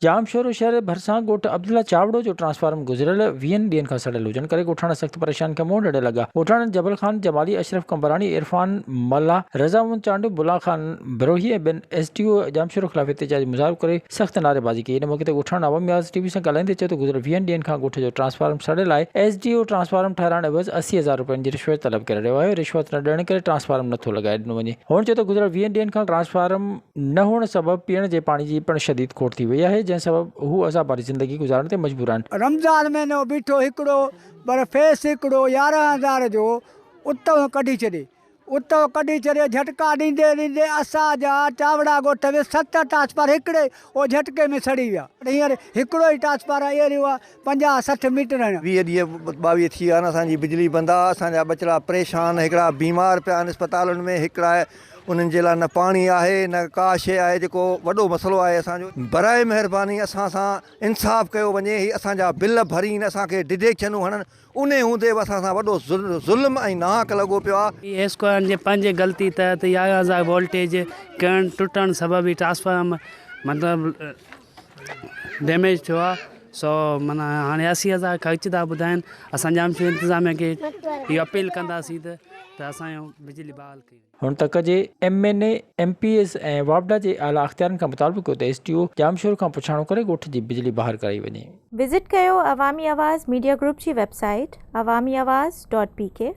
ڄامشورو شهر ڀرسان ڳوٺ عبدالله چاوڙو جو ٽرانسفارم گذريل ويهن ڏينهن کان سڙيل هجڻ ڪري ڳوٺاڻا سخت پريشاني کي منهن ڏيڻ لڳا. ڳوٺاڻن جبل خان جمالي، اشرف قمبراڻي، عرفان ملاح، رضا محمد چانڊيو، بلا خان بروهي ۽ ٻين ايس ڊي او ڄامشورو خلاف احتجاجي مظاهرو ڪري سخت نعريبازي ڪئي. ان موقعي تي ڳوٺاڻن عوامي آواز ٽي وي سان ڳالهائيندي چيو ته گذريل ويهن ڏينهن کان ڳوٺ جو ٽرانسفارم سڙيل آهي، ايس ڊي او ٽرانسفارم ٺهرائڻ عيوض 80 هزار رپين جي رشوت طلب ڪري رهيو آهي، رشوت نه ڏيڻ ڪري ٽرانسفارم نٿو لڳائي ڏنو وڃي. هن چيو ته گذريل ويهن ڏينهن کان ٽرانسفارم نه هئڻ سبب پيئڻ جي پاڻي جي پڻ شديد کوٽ ٿي وئي آهي، جنهن سبب هو عذاب واري زندگي گذارڻ تي مجبور آهن. رمضان مهينو بيٺو هڪڙو پر فيس هڪڙو 11 هزار جو اتئون ڪڍي ڇڏي اتئون ڪڍي ڇڏي جهٽڪا ڏيندي ڏيندي اسان جا چاوڙا ڳوٺ ۾ ست ٽاسپار هڪڙي او جهٽڪي ۾ سڙي ويا هينئر هڪڙو ئي ٽاسپار آهي اهڙي اها 50 60 ميٽر هڻ. 20 ڏينهن 22 ٿي ويا آهن اسان جي بجلي بند آهي اسان جا ٻچڙا پريشان هڪڙا بيمار پيا آهن اسپتالن ۾ هڪڙا انهن جي لاء نه پاڻي آهي نه ڪا شيء آهي جيڪو وڏو مسئلو آهي اسان جو برائي مهرباني اسان سان انصاف ڪيو وڃي هي اسان جا بل ڀرين اسان کي ڊڊيڪشنون هڻن انهي هوندي به اسان سان وڏو ظلم ۽ ناحق لڳو پيو آهي. هي ايسڪوائن جي پنهنجي غلطي تحت 11 هزار وولٽيج ڪرنٽ ٽٽڻ سبب هي ٽرانسفارم مطلب ڊيميج ٿيو آهي سو معنيٰ هاڻي 80 هزار خرچ ٿا ٻڌائين اسان ڄامشوري انتظاميا کي اهو اپيل ڪنداسين ته ته اسان جو بجلي بحال ڪئي وڃي. هن تڪ جي M N A, M P As ۽ واپڊا جي اعليٰ اختيارين کان مطالبو ڪيو ته ايس ڊي او ڄامشورو کان پڇاڻو ڪري ڳوٺ جي بجلي بحال ڪرائي وڃي. وزٽ ڪيو عوامي آواز ميڊيا گروپ جي website Awami Awaz dot P K.